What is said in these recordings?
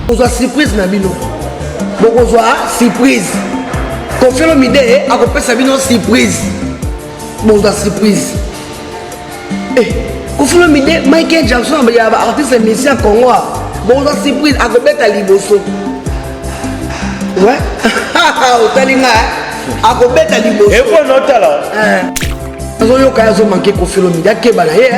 Kozwa surprise na bino. Bokozwa surprise. Koffi Olomide akopesa bino surprise. Bozwa surprise. Eh, Koffi Olomide, Michael Jackson ya ba artiste musicien Congo. Bozwa surprise akobeta liboso. Ouais. Otali nga akobeta liboso. Et po notala. Eh. Azoyoka ye azomanke Koffi Olomide akeba na ye.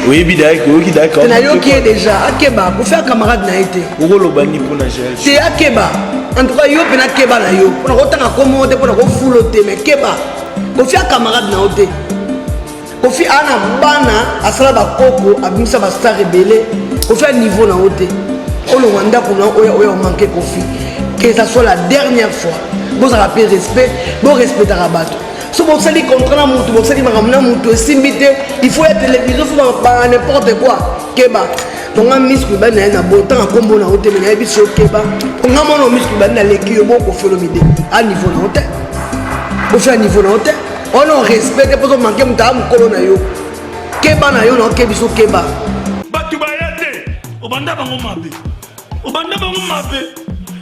Oyebi dayeke, oyoki dayeke. Te nayoki ye déjà akeba Koffi ya camarade na ye te. Okoloba nini mpona Jael? Te akeba. En tout cas yo mpena keba na yo. Mpona kotanga kombo te mpona kofulo te mais keba. Koffi ya camarade na yo te. Koffi ana bana asala bakoko abimisa ba star ebele. Koffi ya niveau na yo te. Olongwa ndako na oyo oyo omanke Koffi. Que ça soit la dernière fois. Bozala mpe respect, borespectaka bato. So bosali contrat na mutu, bosali makambo na mutu esimbi te, il faut ya télévision, faut ba n'importe quoi. Keba. Donc nga Miss Kulibali na ye na botanga kombo na yo te, mais nayebi so keba. Nga mwana Miss Kulibali na leki yo bo Koffi Olomide. A niveau na yo te. Koffi a niveau na yo te. On en respect te pozo manquer mutu a mukolo na yo. Keba na yo na okebi so keba. Bato baya te, obanda bango mabe. Obanda bango mabe.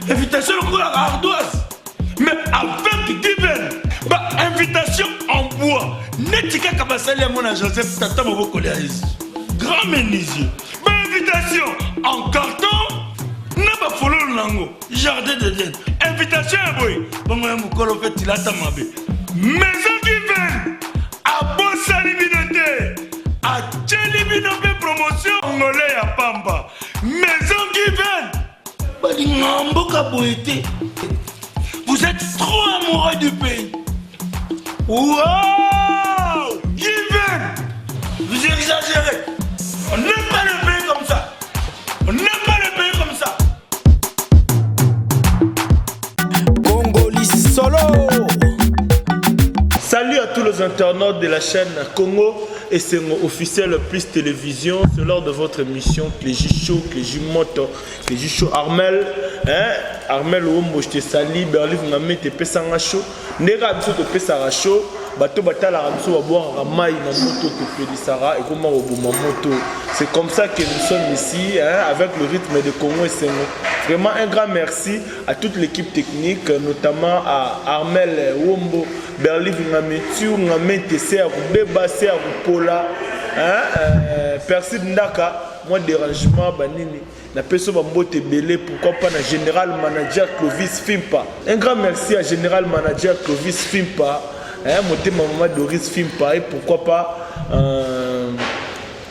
Invitation lokola ardoise. Mais avec Given, ba invitation en bois. Neti kaka basali yango na Joseph tata mobokoli ya Yesu. Grand menuisier. Ba invitation en carton na ba fololo nango. Jardin d'Eden. Invitation ya boye. Bongo ya mokolo pe tilata mabe. Maison Given abosani bino te. Atieli bino pe promotion ngole ya pamba. Maison Given balinga mboka boye te. Vous êtes trop amoureux du pays. Wow! Given! Vous exagérez. On n'aime pas le pays comme ça. On n'aime pas le pays comme ça. Congoli solo. Salut à tous les internautes de la chaîne Congo Esengo officiel plus télévision. C'est l'heure de votre émission Clégie Show, Clégie Moto, Clégie Show Armel, hein? Armel Wombo, je te salue, Berlif Ngame, te pesanga show. Ndeka biso te pesanga show. Bato batalaka biso babwakaka mai na moto topelisaka ekoma koboma moto. C'est comme ça que nous sommes ici, hein, avec le rythme de Congo Esengo. Vraiment un grand merci à toute l'équipe technique, notamment à Armel Wombo, Berlif Ngame, Tiu Ngame, Tese ya kobeba, se ya kopola, hein, Persid Ndaka, moi dérangement banini. Na peso ba mbote ebele, pourquoi pas na général manager Clovis Fimpa. Un grand merci à général manager Clovis Fimpa, hein, motema mama Doris Fimpa, et pourquoi pas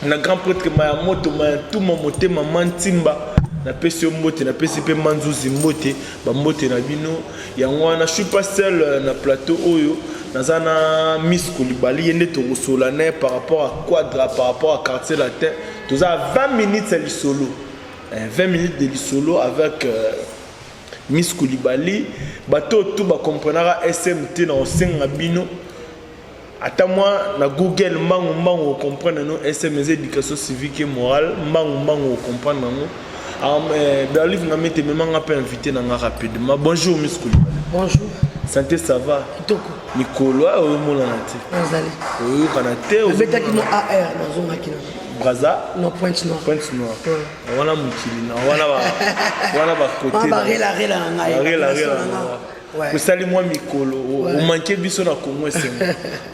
na grand prêtre Mayamoto Mayantuma motema Mantimba. Na pesi yo mbote, na pesi pe Manzuzi mbote, ba mbote na bino. Yango wana, je suis pas seul na plateau oyo. Naza na Miss Koulibaly, ye nde tokosola na ye par rapport à Quadra, par rapport à Quartier Latin. Toza à 20 minutes ya lisolo. 20 minutes de lisolo avec Miss Koulibaly. Bato tout ba comprenera SMT na osenga bino. Ata moi na Google mbangu mbangu o comprendre no SM eza éducation civique et morale, mbangu mbangu o comprendre nango. Berlif nga mete memanga pe invité na nga rapidement. Bonjour Miss Koulibaly. Bonjour. Santé ça va? Kitoko. Mikolo ayo omonana te. Nazali. Oyokana te. Nabetaki no AR nazongaki na. Brazza? Non, Pointe Noire. Pointe Noire. Ouais. Wana mokili na wana ba wana ba côté. Wana ba rela rela na ngai. Ba rela rela na ngai. Ouais. Osali mwa mikolo, Ouais. o manqué biso na Congo esengo.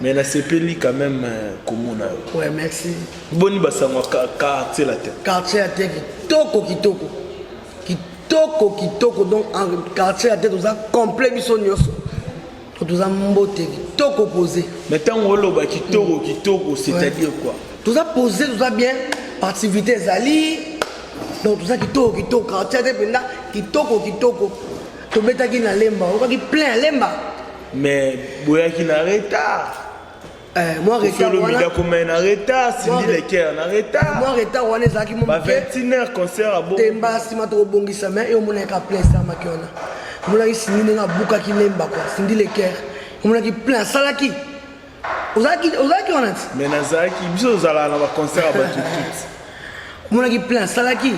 Mais na sepeli quand même komona yo. Ouais, merci. Boni basango quartier latin. Quartier latin kitoko kitoko. Kitoko kitoko donc en quartier latin toza complet biso nyonso. Toza mbote kitoko posé. Mais tango oloba kitoko kitoko, c'est-à-dire quoi? Toza posé, toza bien, activité ezali. Donc toza kitoko kitoko, quartier latin mpenza kitoko kitoko. Tobetaki na Lemba, okaki plein ya Lemba. Mais boyaki na retard. Moi retard Koffi Olomide wana. akoma na retard, Cindy Moi Le Cœur na retard. Moi retard wana ezalaki mo Ba moke. 21 heures concert à Bongo. Temba nsima tokobongisa, mais yo omonaki ka plein esalamaki wana. Omonaki Cindy ndenge abukaki Lemba quoi, Cindy Le Cœur. Omonaki plein asalaki. Ozalaki, ozalaki wana ti? Mais nazalaki, biso tozalaka na ba concert ya bato tout. Omonaki plein asalaki.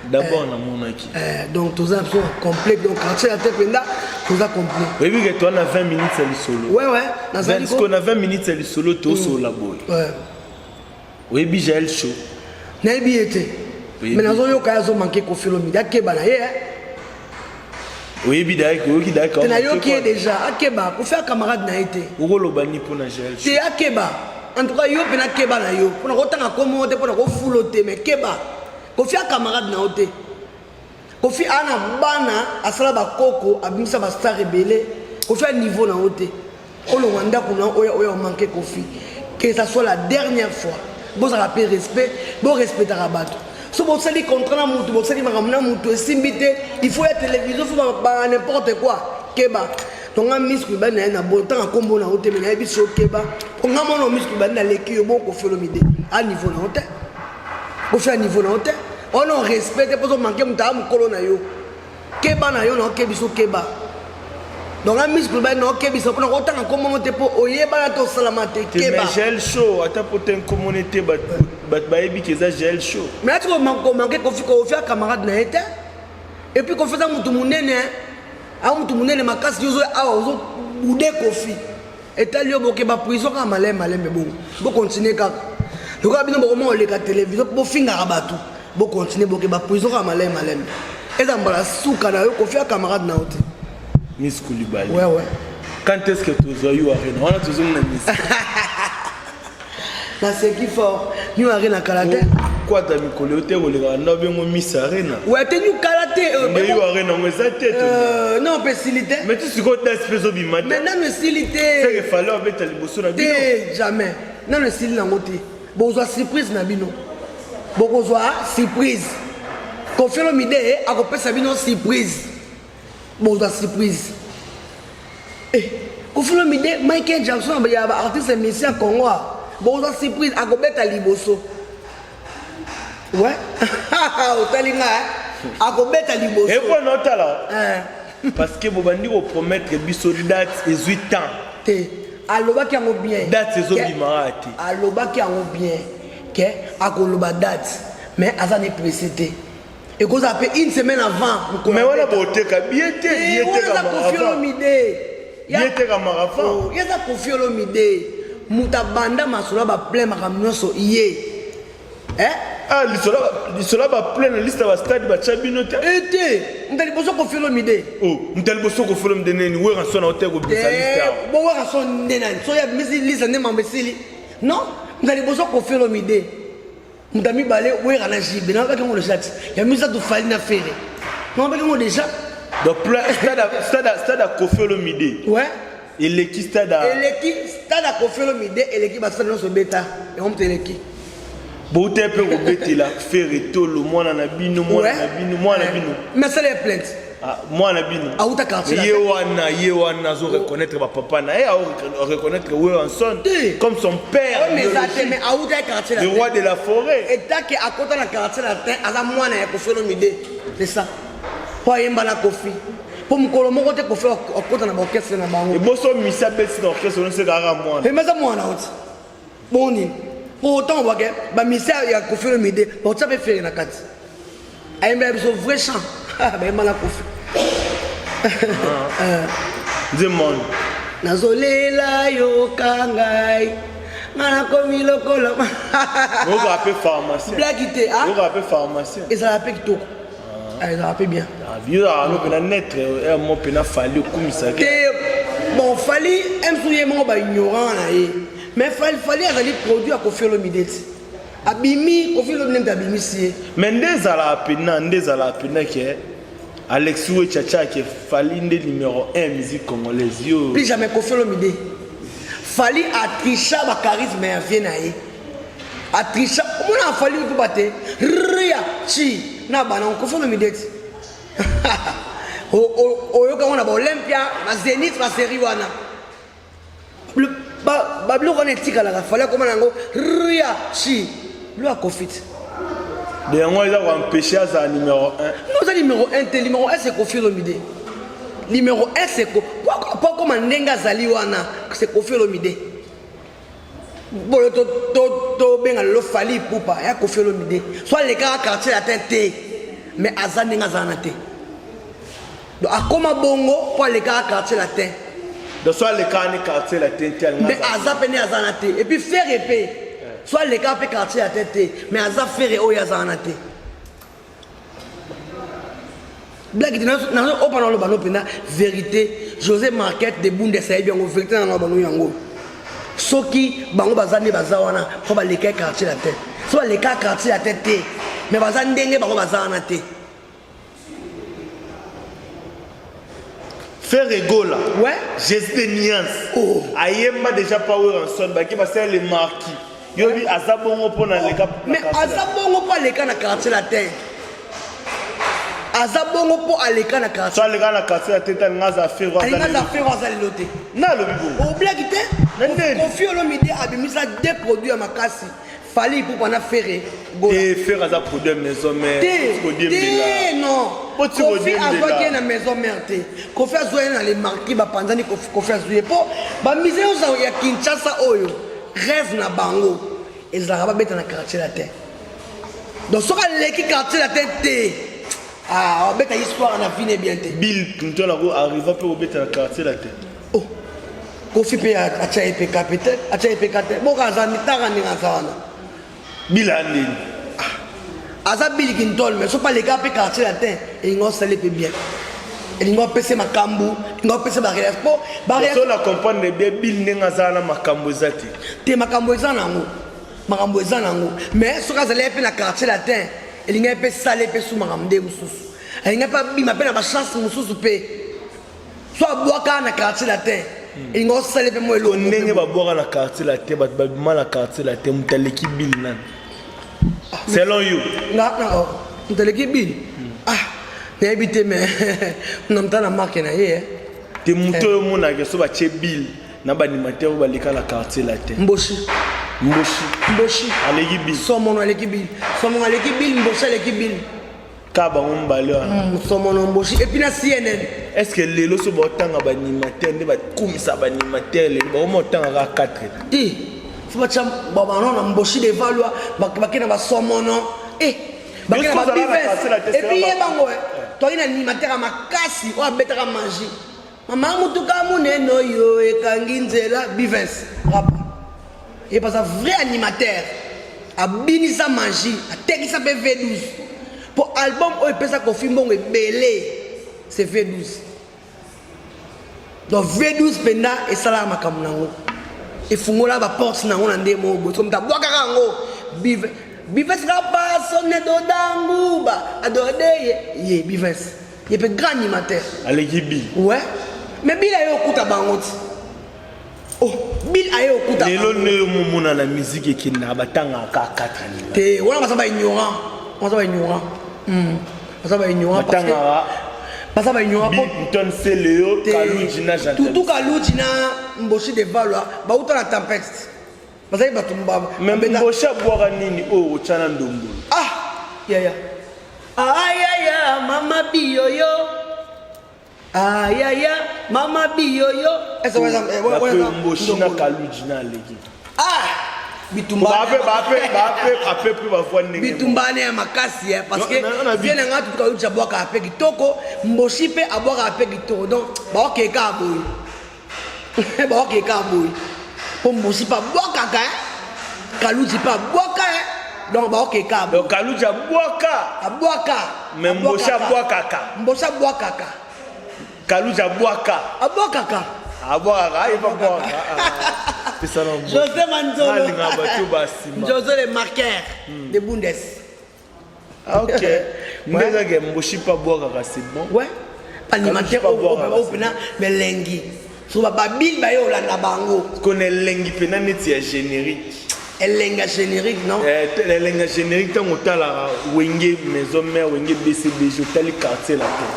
D'abord namonaki. Donc toza biso complet, donc quartier ya te mpenza toza complet. Oyebi ke toza na 20 minutes ya lisolo. Ouais, ouais, nazali ko- Parce que na 20 minutes ya lisolo tosolola boye. Ouais. Oyebi Jael Show? Nayebi ye te. Mais nazoyoka ye azomanke Koffi Olomide, akeba na ye. Oyebi dayeke, oyoki dayeke? Te, nayoki ye déjà, akeba. Koffi a camarade na ye te. Okoloba ni mpona Jael? Te, akeba. En tout cas yo mpena keba na yo, mpona kotanga kombo te, mpona kofulo te, mais keba. Koffi a camarade na yo te. Koffi aa na bana, asala bakoko, abimisa bastar ebele. Koffi a niveau na yo te. Olongwa ndako na oyo oyo omanke Koffi, que ça soit la dernière fois. Bozala mpe respect, borespectaka bato. So bosali contrat na mutu, bosali makambo na mutu, esimbi te, il faut ya télévision, faut ba n'importe quoi. Keba. Donc nga Miss Kulibali na ye na bo ntanga nkombo na yo te, me nayebi so keba. Po nga mwana Miss Kulibali naleki yo. Bon, Koffi Olomide a niveau na yo te. Koffi a niveau na yo te. Ono respect te, mpo ozomanke moto aya mokolo na yo. Keba na yo, na okebi so keba. Donc nga Miss Kulibali na okebisa mpona kotanga nkombo te, mpo oyebana te, osalama te. Keba. Jael Show, ata po te nkombo ne te, bato bayebi ke eza Jael Show. Mais ati komanke Koffi, Koffi a camarade na ye te. Et puis Koffi aza motu monene, a motu monene makasi. Yo ozo awa ozobude Koffi, etali yo. Boke baprison kaka malembe malembe. Bongo bokontinue kaka lokola bino bokoma koleka télévision, bofingaka bato. Bokontinue, boke baprison kaka malembe malembe. Eza mbala suka na yo. Koffi a camarade na yo te. Miss Kulibali. Ouais. Quand est-ce que tozwa U Arena wana? Tozomona Miss. Naseki fort. New Arena kala te. Kwata mikolo yo te koleka ndo bengo Miss Arena. Ouais, te, new kala te. Nde U Arena yango eza te. Non, mpe esili te. Mais ti sikoyo date mpe ezobima te. Mais nano esili te. Seke Fally abeta liboso na bino. Te, jamais. Nano esili nango te. Bozwa surprise na bino, bokozwa surprise. Koffi Olomide akopesa bino surprise, bozwa surprise. Eh, Koffi Olomide, Michael Jackson ya baartiste musicien Congo, bokozwa surprise. Akobeta liboso. Ouais, otali nga, akobeta liboso. Epo na otala parce que bobandi kopromettre biso date, ezwi temps. Te, alobaki yango bien. Date ezobimaka te. Alobaki yango bien ke akoloba date, mais aza ne pressé te. Ekozala mpe une semaine avant. Mais wana boteka bien te. Eza Koffi Olomide. Bien tekamaka avant. Eza Koffi Olomide, moto abanda masolo ya baplein, makambo nyonso ye. Ah, lisolo ya baplein na liste ya bastade batya bino te. Ete moto liboso Koffi Olomide. Moto liboso Koffi Olomide neni? Werrason na ote kobimisa liste awa. Bo Werrason nde nani? So ya bimisi liste nde mambo esili? Non, moto liboso Koffi Olomide, moto ya mibale Wera na JB, nabaki yango déjà ti. Ya misato Fally na Ferre, nabaki yango déjà. Donc stade ya Koffi Olomide eleki stade? Eleki stade ya Koffi Olomide, eleki bastade nyonso ebeta yango. Moto eleki. Bouta mpe kobetela Ferre tolo, mwana na bino, mwana na bino, mwana na bino. Mais asala ya plainte. Mwana bino. Auta quartier. Ye wana, ye wana azo reconnaître bapapa na ye, reconnaître Werrason comme son père. Mais eza te, mais auta ya quartier. Le roi de la forêt. Etake akota na Quartier Latin, aza mwana ya Koffi Olomide, c'est ça, mpo ayemba na Koffi, mpo mokolo moko te Koffi akota na baorchestre na bango. Eboso misi abeti na orchestre ono, sekaka mwana. Ema eza mwana oti boni? Po ntango bake bamisi ya Koffi Olomide, bakotia mpe Ferre na kati, ayembela biso vrai chant, bayemba na Koffi. Nzembo? Nazolela, yoka ngai, nga nakomi lokola. Oyoka mpe pharmacien? Blaki te. Oyoka mpe pharmacien? Ezala mpe kitoko, ezala mpe bien. Yo ano mpena netre mo mpena Fally okumisaki. Te, bon, Fally msu ye moko baignorant na ye, mais Fally azali produit ya Koffi Olomide ti abimi. Koffi Olomide nde abimisi ye. Mais nde ezalaka mpena, nde ezalaka mpena ke Alexis Wechacha, ke Fally nde numéro 1 musique congolaise, yo? Plus jamais. Koffi Olomide. Fally atricha bacharisme ya vie na ye, atricha. Omona Fally kuba te, ria chi na bana. Koffi Olomide ti oyokango na baolympia, bazénith, basérie wana, babiloko wana etikalaka. Fally akoma na yango ria chi bilo ya Koffi ti. De yango eza koempêche azala numéro 1? Non, eza numéro 1 te. Numéro 1, c'est Koffi Olomide. Numéro 1, c'est po akoma ndenge azali wana, c'est Koffi Olomide. Boyo tobenga lelo Fally Ipupa ya Koffi Olomide, so alekaka Quartier Latin te, mais aza ndenge azala na te. Donc akoma bongo mpo alekaka Quartier Latin. Donc so alekaka ni Quartier Latin te? Mais aza mpe nde aza na te. Et puis Ferre mpe, so alekaka mpe Quartier Latin te, mais aza Ferre oyo azala na te. Blague te nazo opa na loba no pena vérité. José Marquette de Bundes ayebi yango vérité na loba no yango. Soki bango baza nde baza wana po baleka quartier latin. So baleka quartier latin te mais baza ndenge bango baza wana te. Ferre Gola. Ouais. Jésus de Niance. Oh. Ayemba déjà Power en son, baki basala les marquis. Yobi aza bongo pona oh. leka. Mais aza bongo po aleka na quartier latin. Aza bongo po aleka na quartier. So aleka na quartier latin ta nga za Ferre aza. Nga za Ferre aza lelo te. Na lobi bongo. Oblaki te. Koffi Olomide abimisa deux produits ya makasi. Fally Ipupa na Ferre Gola. Te Ferre aza produit maison mère. Te te non. Koffi azwaki ye na maison mère te. Koffi azwa ye na les marquis bapanzani Koffi azwi ye po ba musée oyo ya Kinshasa oyo rêve na bango ezalaka babeta na quartier latin. Donc soki aleki quartier latin te ah abeta histoire na vie ne bien te. Bill Clinton ako arriva pe kobeta na quartier latin. Oh. Koffi pe atia ye peka pe te, atia ye peka te. Boka aza mitaka ndenge aza wana. Bila ndeni. Ah. Aza Bill Clinton mais soki aleka pe quartier latin elingi osali pe bien. Elingi opesa makambu, elingi opesa ba relation po ba relation. na comprendre bien Bill ndenge aza na makambu eza te. Te makambu eza nango. Makambu eza nango. Mais soki azali pe na quartier latin elingi pe sale pe su makambu nde mosusu. Elingi pe abima pe na ba chance mosusu pe. So abwaka na quartier latin elingi osala mpe mwa eloko ndenge babwaka na quartier latin bato babima na quartier latin moto aleki bile nani ah, selon yo nga oh, moto aleki bile ah nayebi te mais na moto na marke na ye eh. te moto eh. oyo omonaka so batie bile na baanimateur oyo baleka na quartier latin mboshi mboshi mboshi aleki bile somono aleki bile somono aleki bile mboshi aleki bile Ka bango mibale wana. Hmm, somono mboshi et puis na CNN. Est-ce que lelo so baotanga ba animateur nde bakumisa ba animateur lelo bakoma otanga kaka 4 Ti. Faut batia babano na mboshi de valwa bake na basomono. Eh bake na ba bives. Et puis ye bango eh. Toyi na animateur ya makasi oyo abetaka magie. Mama mutuka munene oyo ekangi nzela bives rapa. Ye baza vrai animateur. Abinisa magie, atekisa pe V12. Po album oyo epesa Koffi mbongo ebele c'est V12. Donc V12 penda esalaka makambo nango. Efungola ba porte nango na nde moko boye. Soki moto abwakaka yango bives bives rapa sonne dodanguba adodeye ye bives. Ye pe grand animateur. Aleki Bill. Ouais. Mais Bill aye okuta bango ti. Oh, Bill aye okuta. Lelo nde yo momona na musique ekendaka batangaka kaka 4 animateurs. Te, wana baza ba ignorant. Baza ba ignorant. Hmm. Baza ba ignorant parce que baza ba ignorant po Clinton Celeo, Kaluji na Jean. Tutu Kaluji na Mboshi de Valois, bauta na tempête. Bazali bato ba Mais Mboshi abwaka nini oyo otya na ndombolo? Ah, yaya. Ayaya mama biyoyo. Ayaya mama biyoyo. Mboshi na Kaluji na aleki. Ah bitumba bape bape bape ape pe bavwa ndenge bitumba wana ya makasi eh, parce que vie na ngai tutu Kaluji abwaka ape kitoko Mboshi mpe abwaka ape kitoko donc baokeka boye baokeka boye mpo mbusi mpe abwakaka eh? kaluji mpe abwaka eh? donc baokeka boye kaluji abwaka abwaka me mbosi abwakaka mbosi abwakaka kaluji abwaka abwakaka abwakaka ayebi abwakaka José Manzolo José le marqueur de Bundes Ah, ok nde ezaka mboshi mpe abwakaka c'est bon ouais animateur oyo mpena melengi so bababile baye olanda bango kona elengi mpena neti ya générique elengi ya générique non eh, elengi ya générique ntango otalaka wenge maison mère wenge bcbg otali quartier latin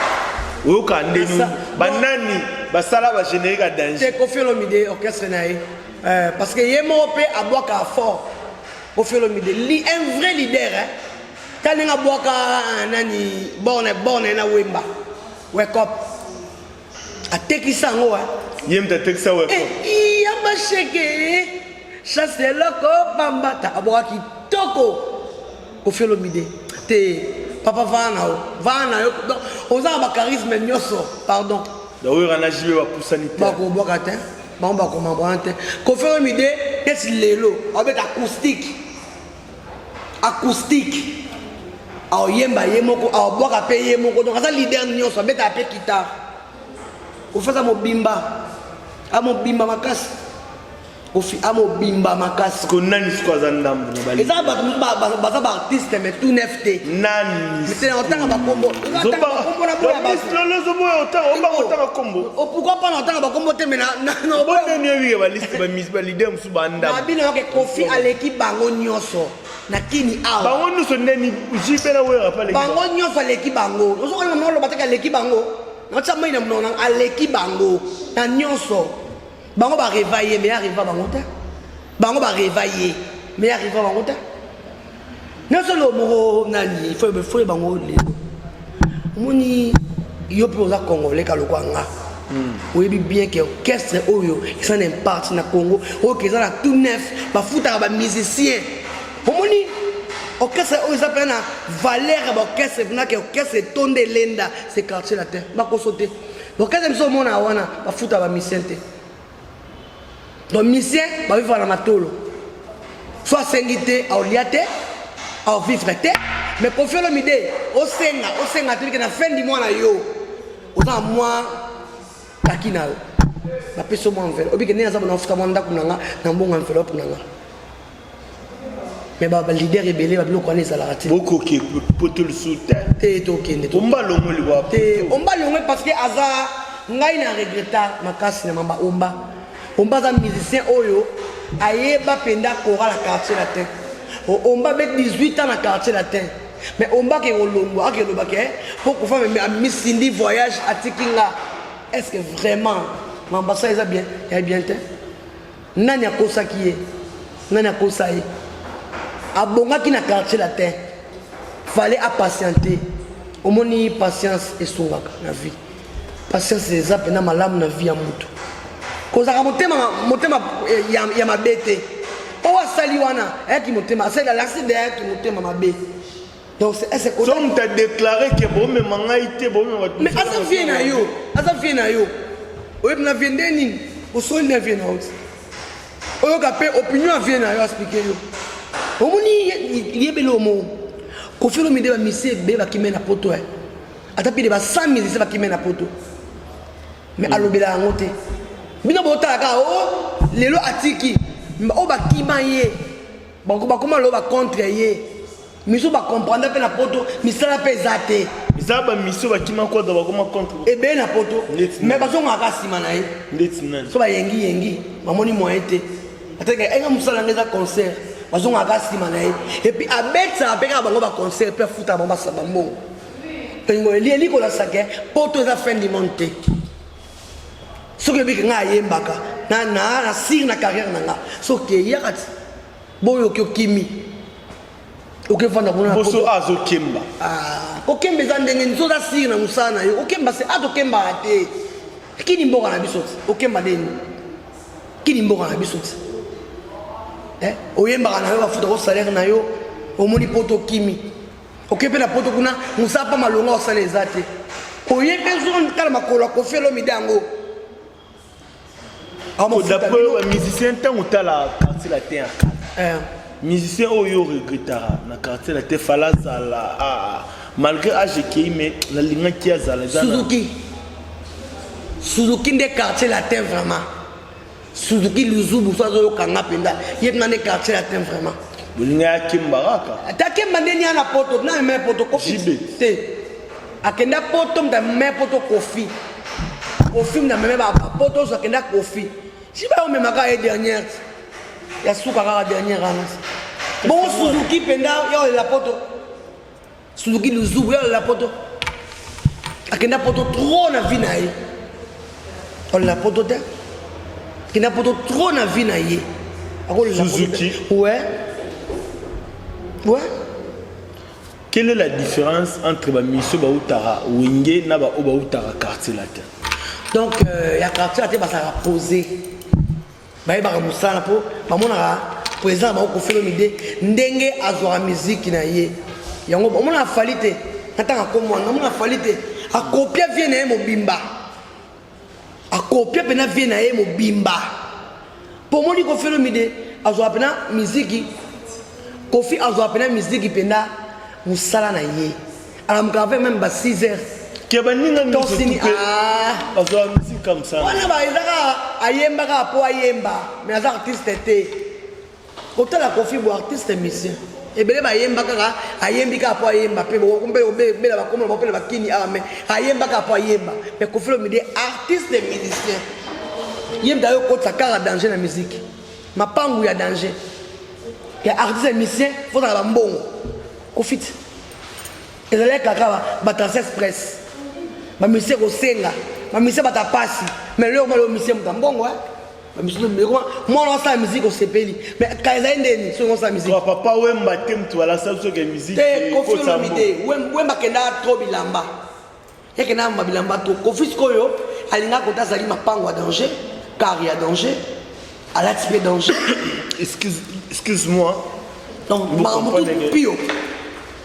oyoka ndeni banani basala ba générique ya danger te Koffi Olomide orchestre na ye eh, parce que ye moko mpe abwakaka fort Koffi Olomide li un vrai leader hein. Tala ndenge abwaka euh, nani borne borne na Wemba. Wake up. Atekisa yango hein. Ye moto atekisa wake up. Eh, yamba sheke. Chasse eloko pamba ta abwaka kitoko. Koffi Olomide. Te papa vana na yo. Vana na yo. Donc oza na ba charisme nyonso. Pardon. Donc oyo na JB bapusani te. Bakobwaka te. Bango bakoma bwana te. Koffi Olomide neti lelo abeta acoustique. Acoustique. Aoyemba ye moko, aobwaka mpe ye moko, donc aza leader nyonso, abetaka mpe guitare. Koffi aza mobimba, amobimba makasi. Koffi amobimba makasi. Siko nani siko aza ndambu na bali? Eza bato mosusu baza ba artiste mais tout neuf te. Nani? Mais te otanga ba kombo. Otanga ba kombo na boya bato. Lolo zo boya otanga obanga otanga kombo. O pourquoi pas na otanga ba kombo te mais na na na boya. Bonne nuit ba liste ba mis ba leader mosusu ba ndambu. Na bino ke Koffi aleki bango nyonso. Na kini awa. Bango nyonso ndeni JB na Werra pa aleki. Bango nyonso aleki bango. Ozo kolinga mona loba te aleki bango. Na tia mai na monoko na aleki bango na nyonso. Bango ba reva ye mais arriva bango te. Bango ba reva ye mais arriva bango te. Nyonso lo moko nani faut faut bango lelo. Omoni yo mpe oza congolais ka lokwa nga. Oyebi bien que orchestre oyo eza na impact na Congo, oyo ke eza na tout neuf, bafutaka ba musiciens. Omoni orchestre oyo eza mpenza na valeur ya ba orchestre mpena ke orchestre etonda elenda, c'est Quartier Latin. Bakoso te. Orchestre biso omona wana bafutaka ba musiciens te. Donc musicien bavivre na matolo. So asengi te, aolia te, aovivre te. Mais Koffi Olomide osenga, osenga te na fin du mois na yo. Oza na mwa kaki na yo. Bapesi yo mwa enveloppe. Obike ndenge aza bona ofuta mwa ndako na nga na mbongo enveloppe na nga. Mais ba leader ebele ba biloko wana ezalaka te. Bokoki poto lisusu te. Te tokende. Omba longo liwa. Te Omba longo parce que aza ngai na regretta makasi na mamba Omba. Omba aza musicien oyo ayeba penda chorale ya Quartier Latin. Omba be 18 ans na Quartier Latin. Mais Omba ake kolongwa ake loba ke po kufa mais amisindi voyage atiki nga. Est-ce que vraiment mamba ça eza bien? Ya bien te. Nani akosaki ye? Nani akosa ye? Abongaki na Quartier Latin. Fallait a patienter. Omoni patience esungaka na vie. Patience eza pena malamu na vie ya mutu. Kozalaka motema motema ya, ya mabe te. Oyo asali wana ayaki motema asali alakisi de ayaki motema mabe. Donc c'est est-ce que so moto adeklare ke bomema ngai te bomema mais aza vie na yo, aza vie na yo. Oyebi na vie nde nini? Osoli na vie na yo. Oyoka mpe opinion ya vie na yo explique yo. Omoni yebele omo. Koffi Olomide ba musiciens ebele bakimi na poto eh. Ata pide ba 100 musiciens bakimi na poto. Mais alobela yango te. Bino botala kaka oh lelo atiki oyo bakima ye. Bango bakoma loba contre ye. Miso ba comprendre pe na poto misala pe eza te. Eza ba miso ba kima kwa ba koma contre. Ebele na poto. Mais bazonga ka sima na ye. Ndeti nani? So ba yengi yengi bamoni moyen te. Ataka enga musala nga eza concert. Bazonga ka sima na ye. Et puis abetsa pe kaka bango ba concert pe afuta bango ba mbongo. Engo eli eli kolasa ke poto eza fin du monde te. Soki oyebi ke nga ayembaka na na na sire na carrière na nga. Soki eyaka ti boyo oki okimi. Okefanda kuna na Boso azo kemba. Ah, kokemba eza ndenge nini? Soki oza sire na mosala na yo, okemba se ata okembaka te. Kini mboka na biso ti, okemba ndenge nini? Kini mboka na biso ti. Eh, oyembaka na yo bafuta ko salaire na yo, omoni poto okimi. Oke mpe na poto kuna, mosala mpa malonga osala eza te. Oye mpe zo kala makolo ya Koffi Olomide yango. D'après ba musicien ntango otala Quartier Latin ya kala, musicien oyo regrettaka na Quartier Latin fala azala, ah, malgré âge ekei mais nalingaki azala. Suzuki. Suzuki nde Quartier Latin vraiment. Suzuki Luzubu so azoyoka nga mpenza ye mpenza nde Quartier Latin vraiment. Bolinga ya Kemba kaka. Ata Kemba nde nia na poto na meme poto Koffi te. Akenda poto mta meme poto Koffi. Koffi mta meme ba poto so akenda Koffi. Si ba omemaka ye dernière. Ya suka kaka dernière wana. Bon Suzuki mpenza ya olela poto. Suzuki Luzubu ya olela poto. Akenda poto trop na vie na ye. Olela poto te. Akenda poto trop na vie na ye. Akolela poto te. Suzuki. Ouais. Ouais. Quelle est la différence entre ba musiciens ba utara Wenge na ba oyo ba utara Quartier Latin? Donc ya Quartier Latin bazalaka posé. Bayebaka mosala po bamonaka président na bango Koffi Olomide ndenge azwaka musique na ye. Yango omonaka Fally te. Natanga kombo wana, omonaka Fally te. Akopia vie na ye mobimba. Akopia pena vie na ye mobimba. Po omoni Koffi Olomide azwaka pena musique. Koffi azwaka pena musique pena. mosala na ye alamukaka mpe meme ba 6 heures ke baninga tosini ah. azwa musique comme ça wana ba eza kaka ayemba kaka mpo ayemba mais aza artiste te kotala kofi bo artiste musicien ebele bayemba kaka ayembi kaka mpo ayemba mpe mpe obela bakoma na bapela bakini awa mais ayemba kaka mpo ayemba mais kofi olomide artiste musicien ye moto ayo okotisa kaka danger na musique mapangu ya danger ya artiste musicien fozala bambongo kofi ti ezalaki kaka batransfert express bamisie kosenga bamisie bata pasi mais lelo malo misie moto ya mbongo mwana osala musique osepeli mais ka ezali ndeni soki osala musique papa wemba te moto alasa biso ke musique te kofi olomide wemba akendaka trop bilamba ekendaka ma bilamba to kofi sikoyo alingaka kota azali mapango ya danger car ya danger alati mpe danger excuse, excuse moi donc makambo tout pio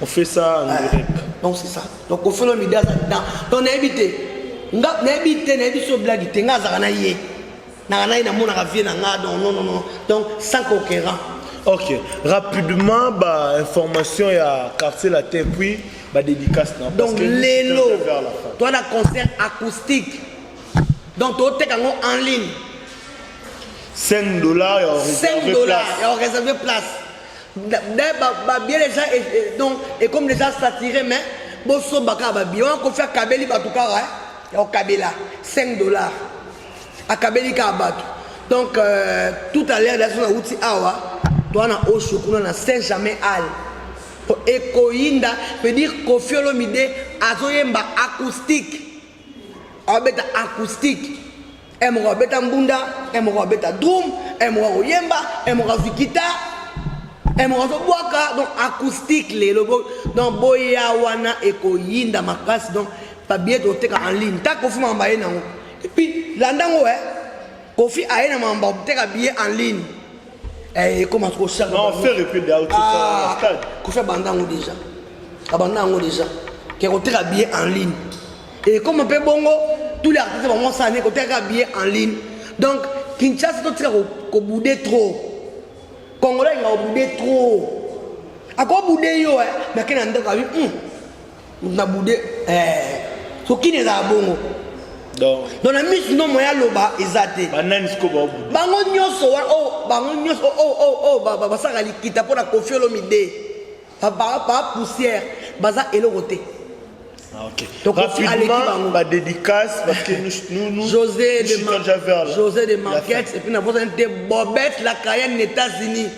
on fait ça en direct donc c'est ça donc kofi olomide aza dedans donc nayebi te nga nayebi te nayebi so blague te nga azalaka na ye naka na ye namonaka vie na nga donc non non non donc sans conquérant ok rapidement ba information ya quartier latin puis ba dédicace na donc lelo toa na concert acoustique donc toteka yango en ligne 5 dollars ya 5 dollars ya réserver place babie déjà donc ekomi déjà saturé mais bosomba kaka babie wana kofi akabeli bato kaka ya kokabela 5 dollars akabeli kaka bato donc euh, tout à l'heure daso nauti awa toa na osho kuna na saint germain al ekoyinda veut dire kofi olomide azoyemba acoustique abeta acoustique e moko abeta mbunda e moko abeta drum e moko akoyemba e moko azwi guitare e moko azobwaka donc acoustique lelo donc boya wana ekoyinda makasi donc babillet toteka en ligne ta kofi makambo aye nango epuis landa yango e kofi aye na makambo akoteka billet en ligne eh, ekoma kofi abanda yango déjà abanda yango déjà ke koteka billet en ligne ekoma mpe bongo tous les artistes bango osala nde kotekaka billet en ligne donc kinshasa totika kobude trop congolais alinga kobude trop akobude yo eh, mais ake na ndako abi hmm, na bude eh, sokini ezala bongo donc na misu no moya aloba eza te bango nyonso oh, bango nyonso oh, oh, basalaka likita mpo na kofi olomide ba poussière baza eloko te Ah, ok. Donc, Rapidement, ba dédicace parce que nous, nous, nous, José nous de, chutons déjà vers la, José de la Marquette fin. et puis na bosani te Bobette la Cayenne États-Unis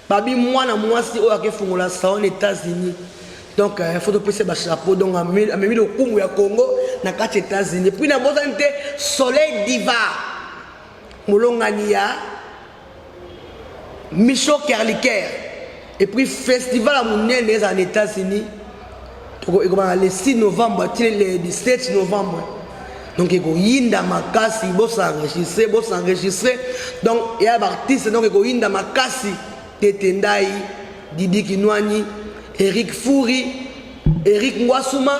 babi mwana mwasi oyo akefungola salon na États-Unis donc euh, faut topesa ba chapeau donc amemi lokumu ya Congo na kati ya États-Unis puis na bosani te Soleil Diva molongani ya Micho Kerliker et puis festival ya monene ezala na États-Unis ekobanda le 6 novembre ti le 17 novembre donc ekoyinda makasi bosenregistre bosenregistre donc ya baartiste donc ekoyinda makasi tete ndai didi kinwani eric furi eric ngwasuma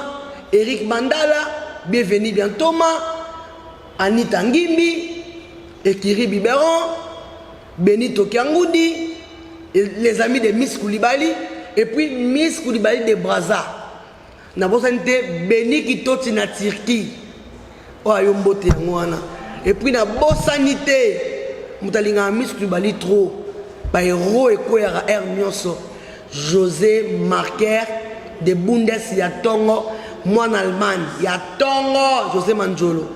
eric mandala bienvenu bientoma Anita Ngimbi, Ekiri Biberon, Benito Kiangudi, les amis de Miss Koulibaly, et puis Miss Koulibaly de Brazza. nabosani te beni kitoti na turquie oyo ayo mbote yango wana epuis nabosani te moto alingaka miss koulibaly trop baero ekweyaka heure nyonso Jose Marker de Bundes ya tongo mwana Allemagne ya tongo Jose Manjolo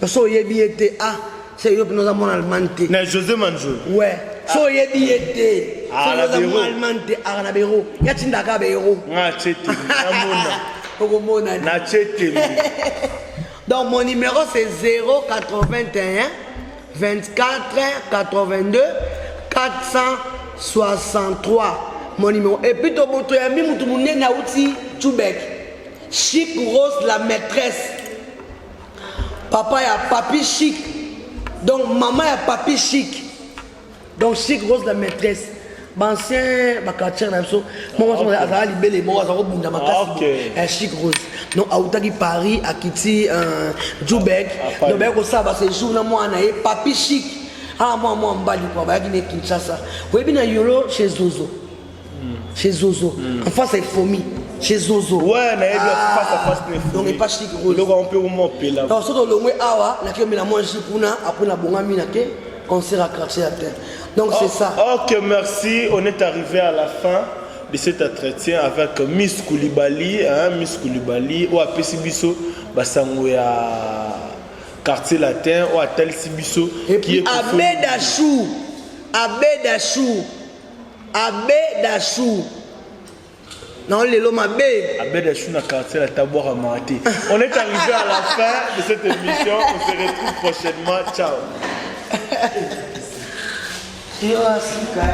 so oyebi ye te ah se yo mpena oza mwana Allemagne te na Jose Manjolo ouais so oyebi ye te Ah, so na oza bureau. mwana Allemagne te aka na bero ya tindaka bero nga atie tembe namona okomona natie tembe Donc mon numéro c'est 081 24 82 463 mon numéro et puis toboto ya mi mutu munene auti Chubek Chic Rose la maîtresse papa ya papi Chic donc maman ya papi Chic donc Chic Rose la maîtresse baancien baquartier na biso moko ah, azala libele moko aza kobunda makasi eh, Chic Rose donc autaki Paris akiti euh, Jubek ah, donc bayaki kosala basejour na mwana na ye papi Chic ah mwa mwa mbali kua bayaki ne Kinshasa oyebi na yolo chez Zozo hmm. chez Zozo hmm. en face ya Efomi. Chez Zozo. Ouais, nayebi ah, face à face ne. Donc epa Chic Rose. Eloko yango mpe koma opela. Donc soki olongwe awa nake omela mwa jus kuna après nabongami nake concert à quartier latin. Donc c'est ça. Ok, merci. On est arrivé à la fin de cet entretien avec Miss Koulibaly, hein, Miss Koulibaly, oyo apesi biso basango ya quartier latin, oyo atalisi biso Et puis Abbé Dachou, Abbé Dachou, Abbé Dachou. Na lelo mabe. Abbé Dachou na quartier latin abwaka te. On est arrivé à la fin de cette émission, on se retrouve prochainement. Ciao.